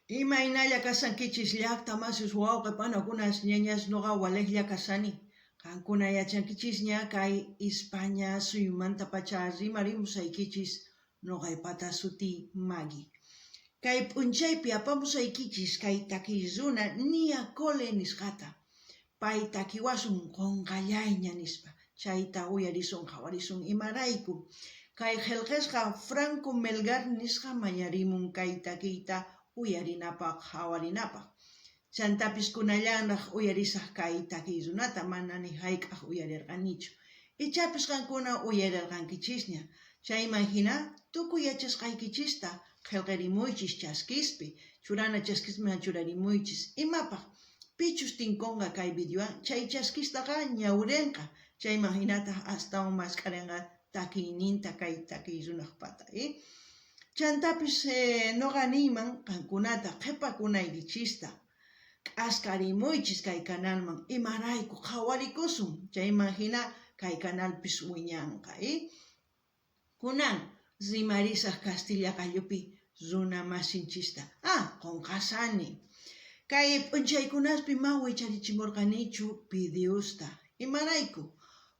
Imaynalla kashankichis llajta masis wawqe panakunas ñañas noqa walejlla kashani. Qankuna yachankichisña kay Ispaña suyumantapacha rimarimusaykichis noqaypata sutiy Maggie. Kay p'unchaypi apamusaykichis kay takiy runa Nia Cole nisqata. Pay takiwasun qonqallayña nispa. Chayta uyarisun qhawarisun imarayku. Kay qhelqesqa Franco Melgar nisqa mañarimun kay takiyta uyarinapaj qhawarinapaj. Chantapis kunallanraj uyarisaj kay takiy runata mana ni jayk'aj uyarerqanichu. Ichapis qankuna uyarerqankichisña. Chayman jina tukuy yachasqaykichista qhelqerimuychis chaskispi, churana chaskisman churarimuychis. Imapaj? Pichus tinkonqa kay videowan chay chaskistaqa ñawrenqa, chayman jinataj astawan mask'arenqa takiyninta kay takiy runajpata. Chantapis noqa niyman qankunata qhepakunaykichista k'askarimuychis kay canalman, imarayku qhawarikusun, chayman jina kay canalpis wiñanqa. Kunan rimarisaj kastilla qallupi runa masinchista. Ah, qonqasani. Kay p'unchaykunaspi ma wicharichimorqanichu videosta. Imarayku?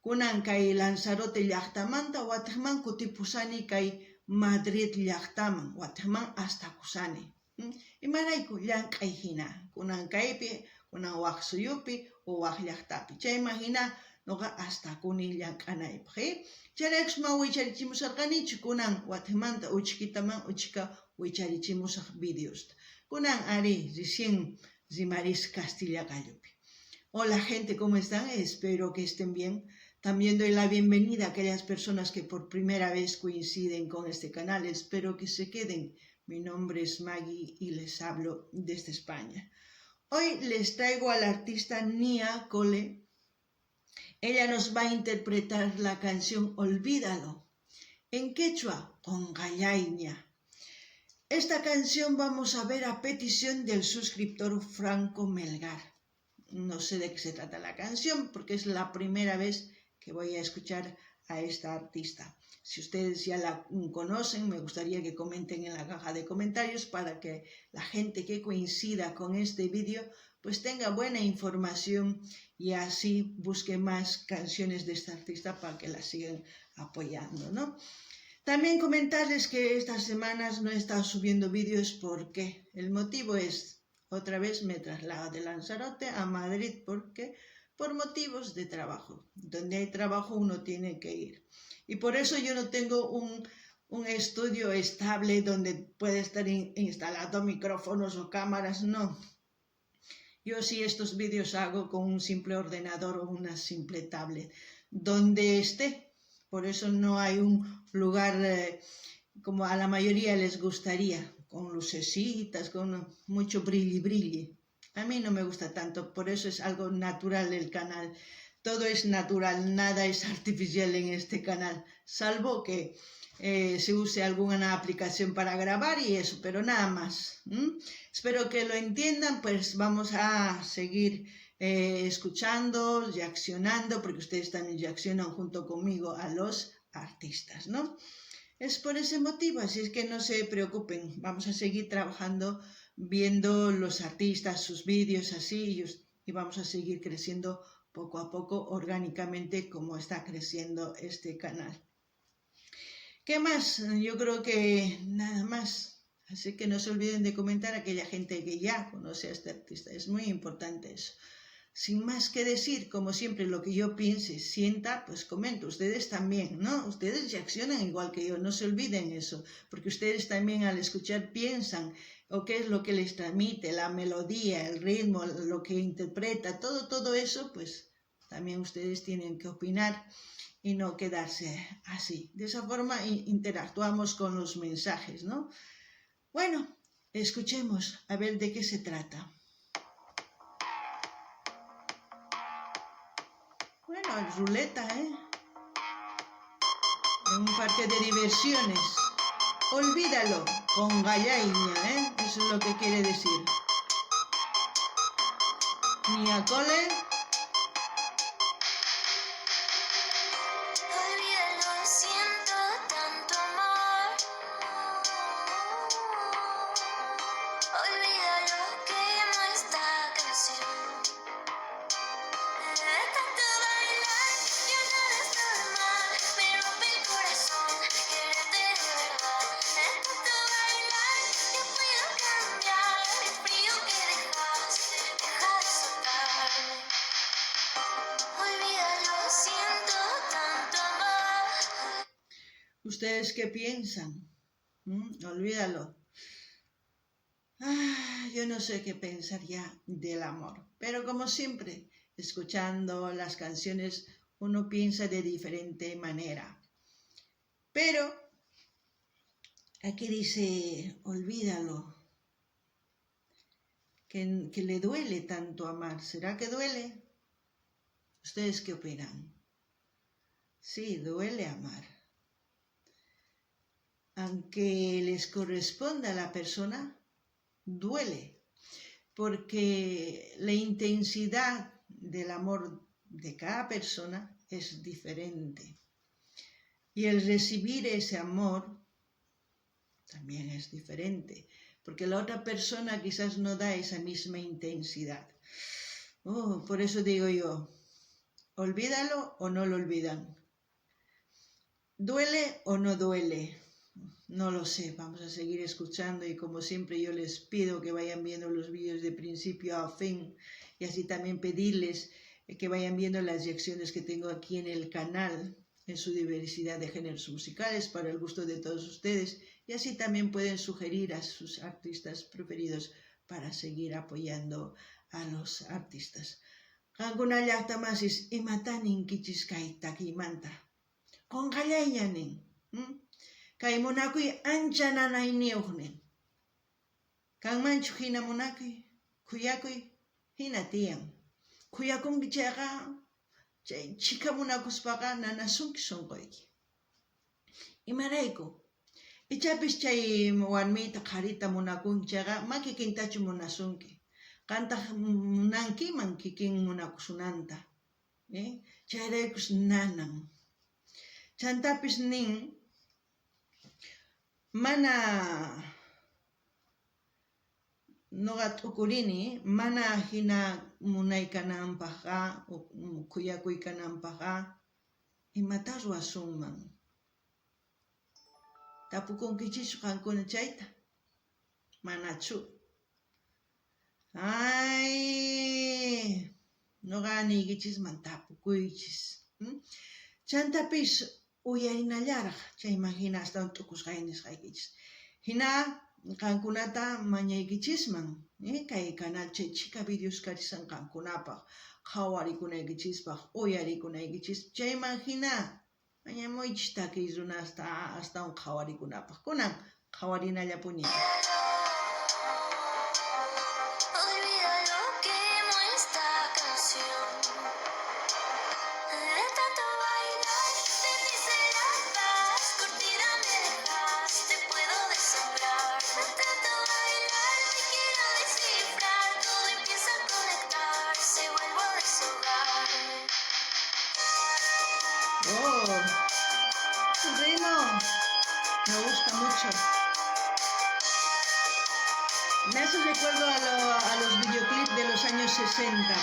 Kunan kay Lanzarote llajtamanta watejman kutipusani kay Madrid llajtaman, watejman astakusani. Imarayku? Llank'ay jina, kunan kaypi, kunan waj suyupi o waj llajtapi. Chayman jina noqa astakuni llank'anaypaj. Chayraykus ma wicharichimusharqanichu, kunan watejmanta uchkitaman uchka wicharichimusaj videosta. Kunan arí, recién rimaris kastilla qallupi. Hola gente, ¿cómo están? Espero que estén bien. También doy la bienvenida a aquellas personas que por primera vez coinciden con este canal. Espero que se queden. Mi nombre es Maggie y les hablo desde España. Hoy les traigo a la artista Nia Cole. Ella nos va a interpretar la canción Olvídalo, en quechua, Qonqallayña. Esta canción vamos a ver a petición del suscriptor Franco Melgar. No sé de qué se trata la canción porque es la primera vez que voy a escuchar a esta artista. Si ustedes ya la conocen, me gustaría que comenten en la caja de comentarios para que la gente que coincida con este vídeo pues tenga buena información y así busque más canciones de esta artista para que la sigan apoyando, ¿no? También comentarles que estas semanas no he estado subiendo vídeos porque el motivo es, otra vez me traslado de Lanzarote a Madrid porque por motivos de trabajo. Donde hay trabajo uno tiene que ir. Y por eso yo no tengo un estudio estable donde pueda estar instalado micrófonos o cámaras, no. Yo sí estos vídeos hago con un simple ordenador o una simple tablet, donde esté. Por eso no hay un lugar como a la mayoría les gustaría, con lucecitas, con mucho brilli brilli. A mí no me gusta tanto, por eso es algo natural el canal. Todo es natural, nada es artificial en este canal, salvo que se use alguna aplicación para grabar y eso, pero nada más. Espero que lo entiendan, pues vamos a seguir escuchando, reaccionando, porque ustedes también reaccionan junto conmigo a los artistas, ¿no? Es por ese motivo, así es que no se preocupen, vamos a seguir trabajando, viendo los artistas, sus vídeos así, y vamos a seguir creciendo poco a poco, orgánicamente, como está creciendo este canal. ¿Qué más? Yo creo que nada más. Así que no se olviden de comentar a aquella gente que ya conoce a este artista. Es muy importante eso. Sin más que decir, como siempre, lo que yo piense, sienta, pues comento. Ustedes también, ¿no? Ustedes reaccionan igual que yo, no se olviden eso, porque ustedes también al escuchar piensan o qué es lo que les transmite, la melodía, el ritmo, lo que interpreta, todo eso, pues también ustedes tienen que opinar y no quedarse así. De esa forma interactuamos con los mensajes, ¿no? Bueno, escuchemos a ver de qué se trata. Bueno, ruleta, ¿eh? En un parque de diversiones. Olvídalo, qonqallayña, ¿eh? Eso es lo que quiere decir. Nia Cole. Olvídalo, siento tanto amor. Olvídalo, quemo esta canción. De tanto bailar, ya nada es normal. Me rompe el corazón quererte de verdad. De tanto bailar, ya puedo cambiar. El frío que dejaste, deja de soltarme. Olvídalo, siento tanto amor. ¿Ustedes qué piensan? Olvídalo. Ah, yo no sé qué pensar ya del amor, pero como siempre, escuchando las canciones, uno piensa de diferente manera. Pero aquí dice, olvídalo, que le duele tanto amar. ¿Será que duele? ¿Ustedes qué opinan? Sí, duele amar. Aunque les corresponda a la persona, duele, porque la intensidad del amor de cada persona es diferente. Y el recibir ese amor también es diferente, porque la otra persona quizás no da esa misma intensidad. Oh, por eso digo yo, olvídalo o no lo olvidan. ¿Duele o no duele? No lo sé, vamos a seguir escuchando y como siempre yo les pido que vayan viendo los vídeos de principio a fin y así también pedirles que vayan viendo las reacciones que tengo aquí en el canal en su diversidad de géneros musicales para el gusto de todos ustedes y así también pueden sugerir a sus artistas preferidos para seguir apoyando a los artistas. Qankuna llaqta masis imata ninkichis kay takiymanta. Qonqallayña nin. Kay munakuy ancha nanayniyuq nin. Kanmanchu hina munakuy, khuyakuy hina tiyan. Khuyakunki chayqa chay chhika munakuspaqa nanasunki sunquyki. Imarayku? Ichapis chay warmita qharita munakunki chayqa ma kikintachu munasunki. Qantaq munankiman kikin munakusunanta. Chayraykus nanan. Chantapis nin mana noqa t'ukurini mana hina munay kananpaqqa khuyakuy kananpaqqa imata ruwasunman. Tapukunkichischu qankuna chayta? Manachu. Ay, noqa niykichisman tapukuychis. Chantapis uyarinallaraq chayman hina astawan t'ukusqay nisqaykichis. Hina qankunata mañaykichisman kay canal chay chhika videos karisan qankunapaq qhawarikunnaykichispaq uyarikunaykichis chayman hina mañamuychis takiy runasta astawan qhawarikunapaq. Kunan qhawarinallapuni. Olvídalo, quemo esta canción. De tanto bailar, te hice la paz, curtida me dejaste, puedo desangrar. De tanto bailar, me quiero descifrar, todo empieza a conectarse, vuelvo a deshogarme. Oh, el ritmo me gusta mucho. Me hace recuerdo a los videoclips de los años 60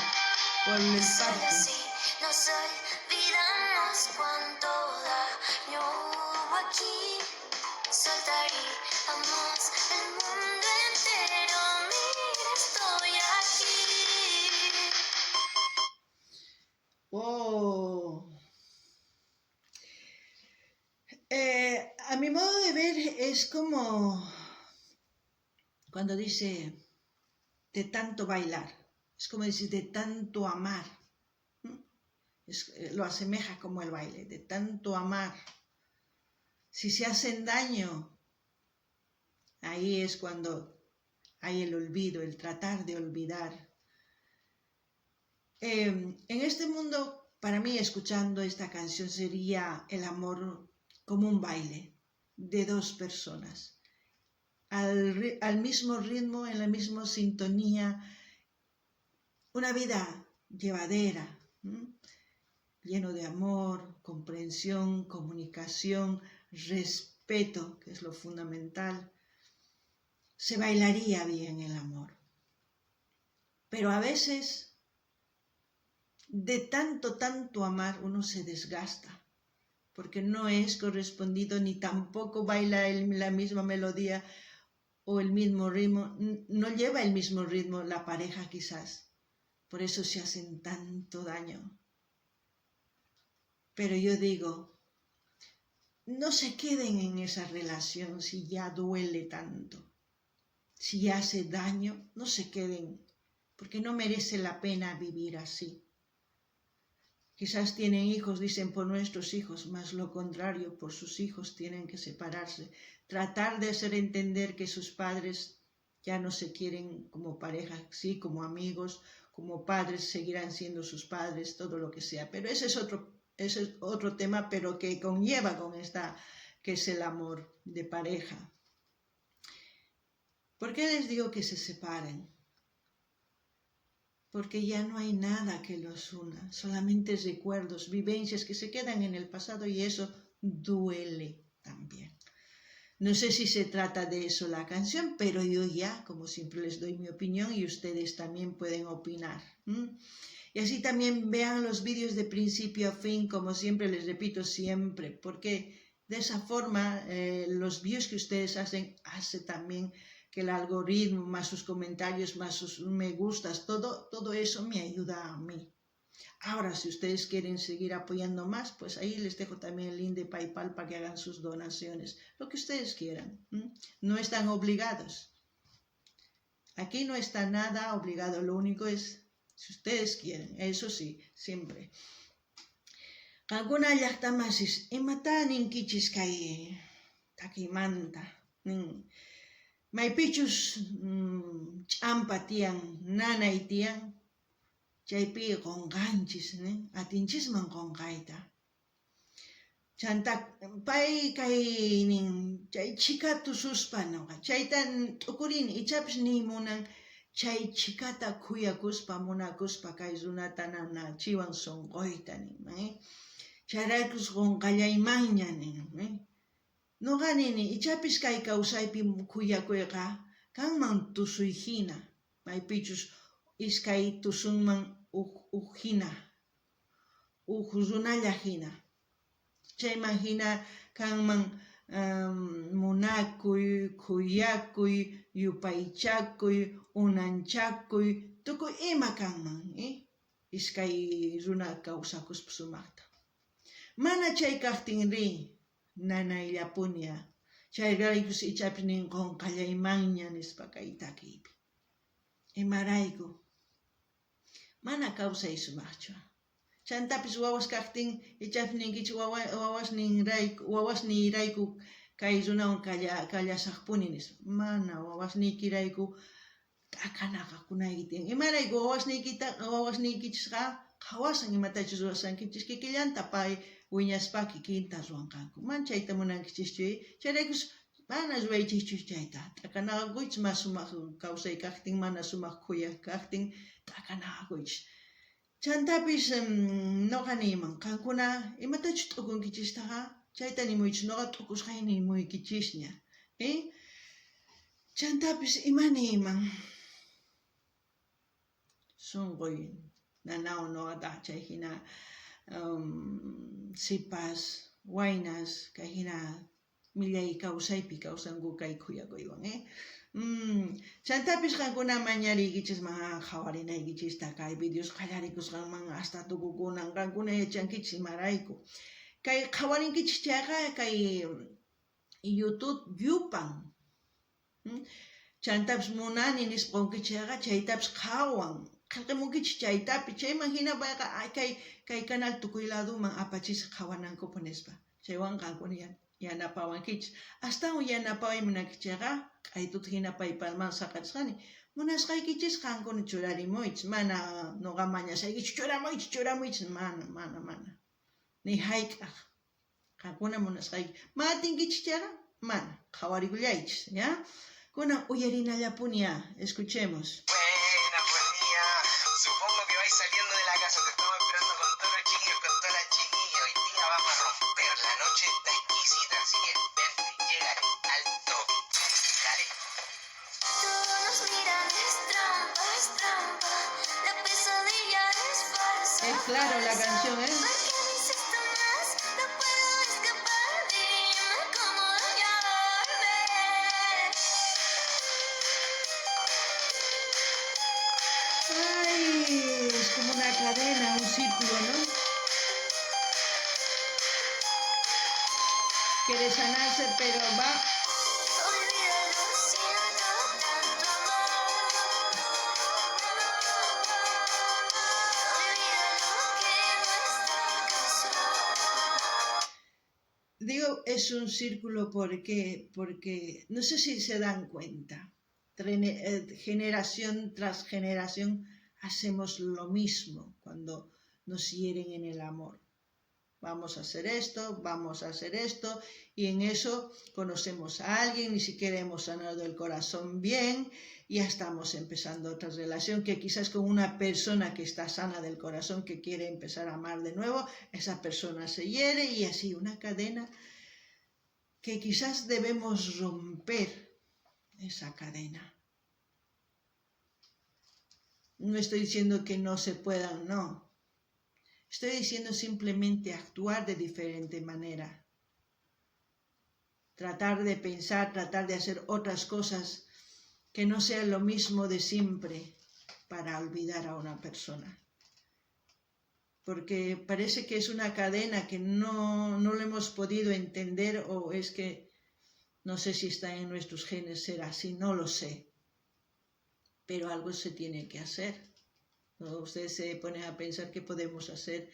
por el Solo parque. así nos olvidamos cuánto daño hubo aquí. Soltaríamos el mundo entero. Mira, estoy aquí. Oh. A mi modo de ver es como cuando dice de tanto bailar, es como decir de tanto amar. Lo asemeja como el baile, de tanto amar. Si se hacen daño, ahí es cuando hay el olvido, el tratar de olvidar. En este mundo, para mí, escuchando esta canción, sería el amor como un baile de dos personas, al mismo ritmo, en la misma sintonía, una vida llevadera, ¿m? Lleno de amor, comprensión, comunicación, respeto, que es lo fundamental. Se bailaría bien el amor. Pero a veces, de tanto, tanto amar, uno se desgasta, porque no es correspondido ni tampoco baila la misma melodía o el mismo ritmo, no lleva el mismo ritmo la pareja quizás. Por eso se hacen tanto daño. Pero yo digo, no se queden en esa relación si ya duele tanto. Si hace daño, no se queden, porque no merece la pena vivir así. Quizás tienen hijos, dicen por nuestros hijos, mas lo contrario, por sus hijos tienen que separarse. Tratar de hacer entender que sus padres ya no se quieren como pareja, sí, como amigos, como padres, seguirán siendo sus padres, todo lo que sea. Pero ese es otro tema, pero que conlleva con esta, que es el amor de pareja. ¿Por qué les digo que se separen? Porque ya no hay nada que los una, solamente recuerdos, vivencias que se quedan en el pasado y eso duele también. No sé si se trata de eso la canción, pero yo ya, como siempre, les doy mi opinión y ustedes también pueden opinar. Y así también vean los vídeos de principio a fin, como siempre les repito siempre, porque de esa forma los views que ustedes hacen, hace también que el algoritmo, más sus comentarios, más sus me gustas, todo eso me ayuda a mí. Ahora, si ustedes quieren seguir apoyando más, pues ahí les dejo también el link de PayPal para que hagan sus donaciones, lo que ustedes quieran. No están obligados. Aquí no está nada obligado, lo único es si ustedes quieren, eso sí, siempre. Qankuna llaqtamasis, imata ninkichis kay takiymanta? Nin, maypichus ch'ampa tiyan, nanay tiyan, chaypi qonqanchis, nin, atinchisman qonqayta. Chanta pay kay nin, chay chhika tususpa noqa, chayta t'ukurini, ichapis niy munan chay chhikata khuyakuspa, munakuspa kay runata nanachiwan sonqoyta ninman, Chayraykus qonqallaymanña nin, Noqa nini, ichapis kay kawsaypi khuyakuyqa kanman tusuy hina, maypichus iskay tusunman uj hina, uj runalla hina. Chayman hina kanman munakuy, khuyakuy, yupaychakuy, unanchakuy, tukuy ima kanman, iskay runa kawsakuspa sumaqta. Mana chay kaqtinrí, nanayllapuni. Chayraykus ichapis nin qonqallaymanña nispa kay takiypi. Imarayku? Mana kawsay sumaqchu. Chantapis wawas kaqtin ichapis ninkichis wawasniyrayku kay runawan kallasaqpuni nispa. Mana wawasniykirayku t'akanaqakunayki tiyan. Imarayku wawasniykichisqa qhawasan imatachus ruwasqankichis kikillanta pay wiñaspa kikinta ruwanqanku. Man chayta munankichischu, chayraykus mana ruwaychischu chayta. T'akanaqakuychis mas sumaq kawsay kaqtin, mana sumaq khuyaq kaqtin, t'akanaqakuychis. Chantapis noqa niyman, qankuna imatachus t'ukunkichistaqa, chayta nimuychis, noqa t'ukusqay nimuykichisña. Chantapis ima niyman? Sonqoy nanawan noqata chay hina sipas, waynas, kay hina millay kawsaypi kawsanku kay khuyakuywan. Chantapis qankuna mañariykichisman qhawarinaykichista kay videos qallarikusqanman hasta tukukunan, qankuna yachankichis imarayku. Kay qhawarinkichis chayqa kay YouTube yupan. Chantapis munani nispa qonkichis chayqa chaytapis qhawan. Qhelqemunkichis chaytapi, chayman hina payqa kay canal tukuy laduman apachisqa qhawanankupaq nispa. Chaywan qankuna yanapawankichis. Astawan yanapaway munankichis chayqa k'aytuta hina PayPalman saqachisqani. Munasqaykichis qankuna churarimuychis, mana noqa mañasaykichis churamuychis, churamuychis, mana, mana, mana. Ni hayk'aq. Qankuna munasqayki. Ma atinkichis chayqa, mana. Qhawarikullaychis, ya? Kunan uyarinallapuni ya, escuchemos. Buena, buen día. Supongo que vais saliendo de la casa. Te estamos esperando con todos los chiquillos, con todas las chiquillas. Hoy día vamos a romper. La noche está exquisita, así que vente, llégale al toque. Dale. Claro la canción, ¿eh? ¿Por qué me insisto más? No puedo escapar. Dime cómo dañarme. Ay, es como una cadena, un círculo, ¿no? Quiere sanarse, pero va. Olvídalo, siento tanto amor. Olvídalo que no es casual. Digo, es un círculo, ¿por qué? Porque no sé si se dan cuenta. Generación tras generación hacemos lo mismo cuando nos hieren en el amor. Vamos a hacer esto, vamos a hacer esto, y en eso conocemos a alguien, ni siquiera hemos sanado el corazón bien, y ya estamos empezando otra relación que quizás con una persona que está sana del corazón, que quiere empezar a amar de nuevo, esa persona se hiere, y así una cadena que quizás debemos romper esa cadena. No estoy diciendo que no se puedan, no. Estoy diciendo simplemente actuar de diferente manera. Tratar de pensar, tratar de hacer otras cosas que no sean lo mismo de siempre para olvidar a una persona. Porque parece que es una cadena que no lo hemos podido entender, o es que no sé si está en nuestros genes ser así, no lo sé. Pero algo se tiene que hacer. ¿No? Ustedes se ponen a pensar qué podemos hacer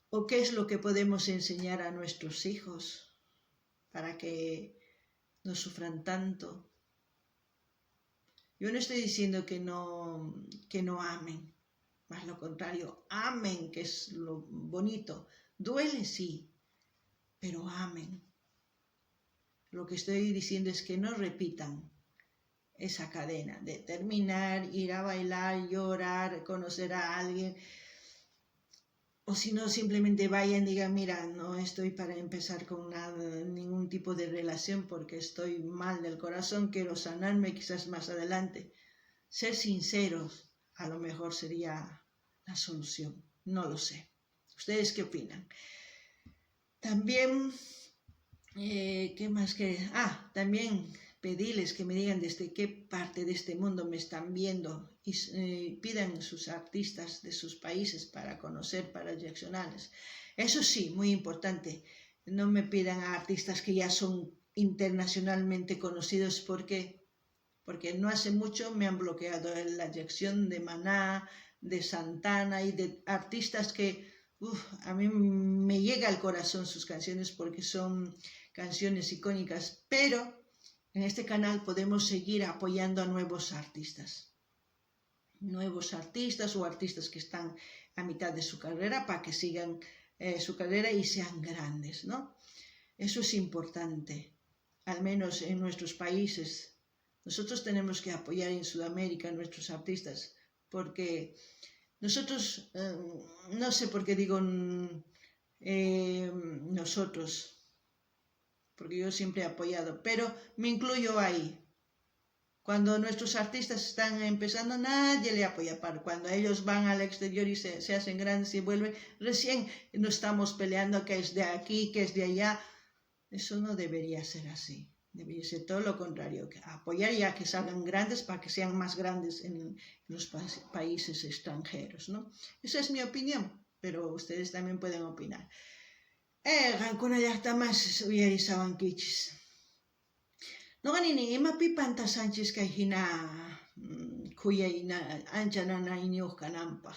o qué es lo que podemos enseñar a nuestros hijos para que no sufran tanto. Yo no estoy diciendo que no amen, más lo contrario, amen, que es lo bonito. Duele, sí, pero amen. Lo que estoy diciendo es que no repitan esa cadena de terminar, ir a bailar, llorar, conocer a alguien, o si no, simplemente vayan y digan, mira, no estoy para empezar con nada, ningún tipo de relación porque estoy mal del corazón, quiero sanarme quizás más adelante. Ser sinceros a lo mejor sería la solución, no lo sé. ¿Ustedes qué opinan? También, ¿qué más que? Ah, también pedirles que me digan desde qué parte de este mundo me están viendo y pidan sus artistas de sus países para conocer, para reaccionarles. Eso sí, muy importante, no me pidan a artistas que ya son internacionalmente conocidos, porque no hace mucho me han bloqueado la reacción de Maná, de Santana y de artistas que, uf, a mí me llega al corazón sus canciones porque son canciones icónicas, pero en este canal podemos seguir apoyando a nuevos artistas. Nuevos artistas o artistas que están a mitad de su carrera para que sigan su carrera y sean grandes, ¿no? Eso es importante, al menos en nuestros países. Nosotros tenemos que apoyar en Sudamérica a nuestros artistas, porque nosotros, no sé por qué digo, nosotros, porque yo siempre he apoyado, pero me incluyo ahí. Cuando nuestros artistas están empezando, nadie le apoya. Para cuando ellos van al exterior y se hacen grandes y vuelven, recién nos estamos peleando que es de aquí, que es de allá. Eso no debería ser así. Debería ser todo lo contrario, que apoyar ya que salgan grandes para que sean más grandes en los países extranjeros, ¿no? Esa es mi opinión, pero ustedes también pueden opinar. Qankuna llaqtamas uyarisawankichis. Noqa nini, imapi pantasanchis kay hina, khuyay ancha nanayniyuq kananpaq.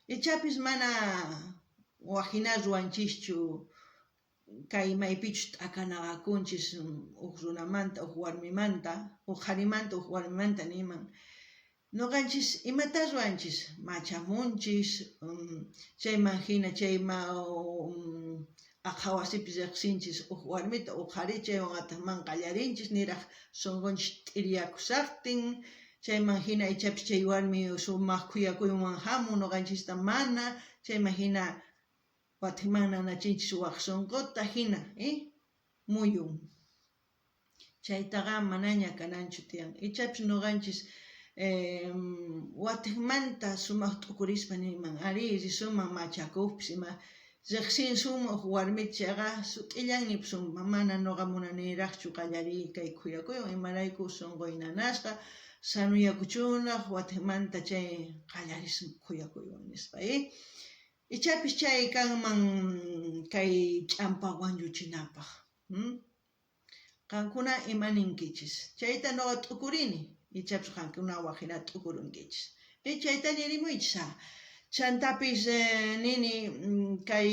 Ichapis mana wajina ruwanchischu kay maypichus t'akanaqakunchis, uj runamanta, uj warmimanta, uj qharimanta, uj warmimanta niman. Noqanchis imata ruwanchis, machamunchis, chayman hina chayma, aqhawasipi riqsinchis uj warmita, uj qhari, chaywan ataqman qallarinchis, niraq sunqunchis t'iryakusaqtin, chayman hina ichapis chay warmi sumaq khuyakuywan hamun, noqanchista mana, chayman hina watiman nanachinchis waj sunquta hina, Muyun. Chaytaqa manaña kananchu tiyan. Ichapis noqanchis Watejmanta sumaj t'ukurispa niyman, arí, risunman machakojpis ima rejsinsun uj warmita chayqa sut'illan nipusunman, mana noqa munanirajchu qallariy kay khuyakuywan, imarayku sonqoy nanasqa, sanoyakuchunraj watejmanta chay qallarisun khuyakuywan nispa. Ichapis chay kanman kay ch'ampa wañuchinapaj. Qankuna ima ninkichis? Chayta noqa t'ukurini, ichapis qankuna waj jina t'ukurunkichis. Chayta nirimuychis á. Chantapis nini kay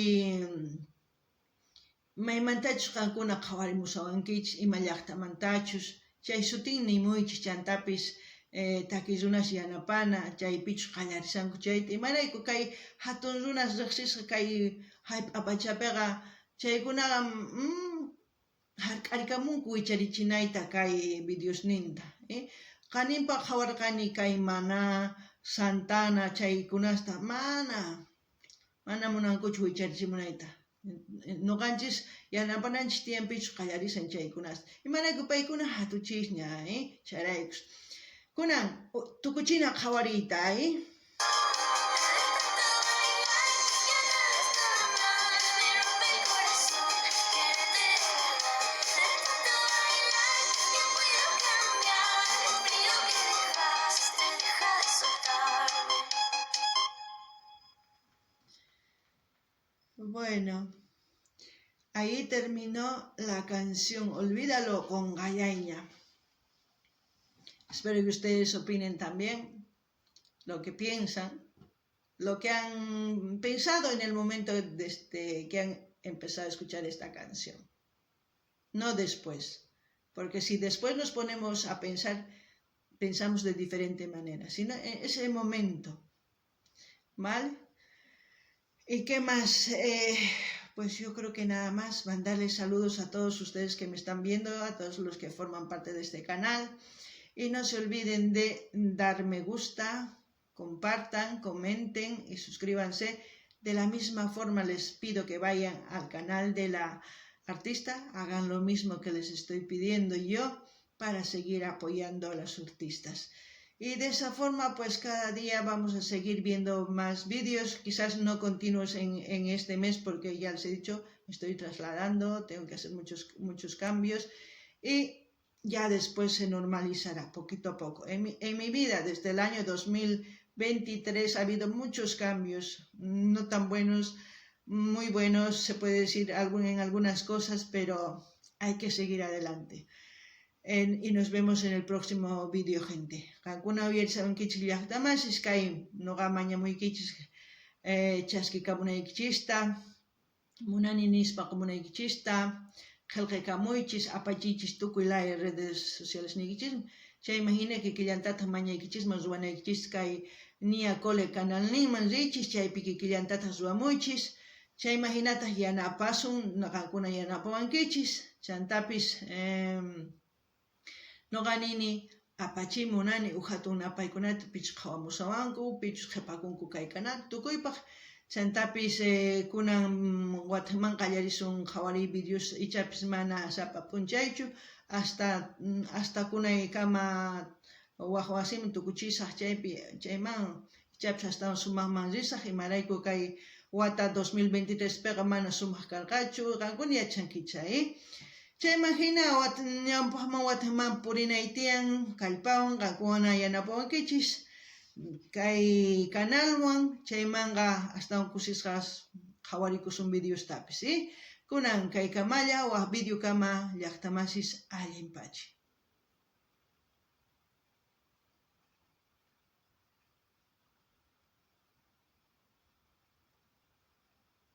maymantachus qankuna qhawarimushawankichis, ima llajtamantachus, chay sutin nimuychis, chantapis takiy runas yanapana, chaypichus qallarishanku chayta, imarayku kay jatun runas rejsisqa kay jallp'a pachapeqa chaykunaqa jark'arikamunku wicharichinayta kay videosninta. Qaninpa qhawarqani kay Maná, Santana chaykunasta, mana munankuchu wicharichimunayta. Noqanchis yanapananchis tiyanpichus qallarishan chaykunasta. Imarayku paykuna jatuchisña, chayraykus. Kunan tukuchina qhawariyta. Bueno, ahí terminó la canción Olvídalo con Gallayña. Espero que ustedes opinen también lo que piensan, lo que han pensado en el momento desde que han empezado a escuchar esta canción. No después, porque si después nos ponemos a pensar, pensamos de diferente manera, sino en ese momento, ¿vale? ¿Y qué más? Pues yo creo que nada más, mandarles saludos a todos ustedes que me están viendo, a todos los que forman parte de este canal, y no se olviden de dar me gusta, compartan, comenten y suscríbanse. De la misma forma les pido que vayan al canal de la artista, hagan lo mismo que les estoy pidiendo yo para seguir apoyando a los artistas. Y de esa forma, pues cada día vamos a seguir viendo más vídeos, quizás no continuos en este mes, porque ya les he dicho, me estoy trasladando, tengo que hacer muchos, muchos cambios y ya después se normalizará poquito a poco. En mi vida, desde el año 2023, ha habido muchos cambios, no tan buenos, muy buenos, se puede decir en algunas cosas, pero hay que seguir adelante. Y nos vemos en el próximo vídeo, gente. Qankuna uyarishawankichis llaqtamasis kay noqa mañamuykichis chaskikamunaykichista, munani nispa qomunaykichista, qhelqakamuychis, apachiychis tukuy laya redes sociales niykichis. Chayman hina kikillantataq mañaykichisman ruwanaykichis kay Nia Cole canalninman riychis, chaypi kikillantataq ruwamuychis. Chayman hinataq yanapasun, qankuna yanapawankichis. Chantapis noqa nini apachiy munani uj hatun napaykunata pichus qhawamushawanku, pichus qhipakunku kay canal tukuypaq. Chantapis kunan wataman qallarisun qhawariy videos ichapis mana sapa p'unchaychu hasta kunaykama waj wasiman tukuchisaj chaypi chayman ichapis astawan sumaqman risaj imarayku kay wata 2023 piqa mana sumaq karqachu qankuna yachankichis. Chayman hina ñawpaqman wataman purinay tiyan kallpawan qankuna yanapawankichis kay canalwan chaymanqa astawan kusisqas qhawarikusun videostapis. Kunan kay kamalla waj video kama llaqtamasis allin pachi.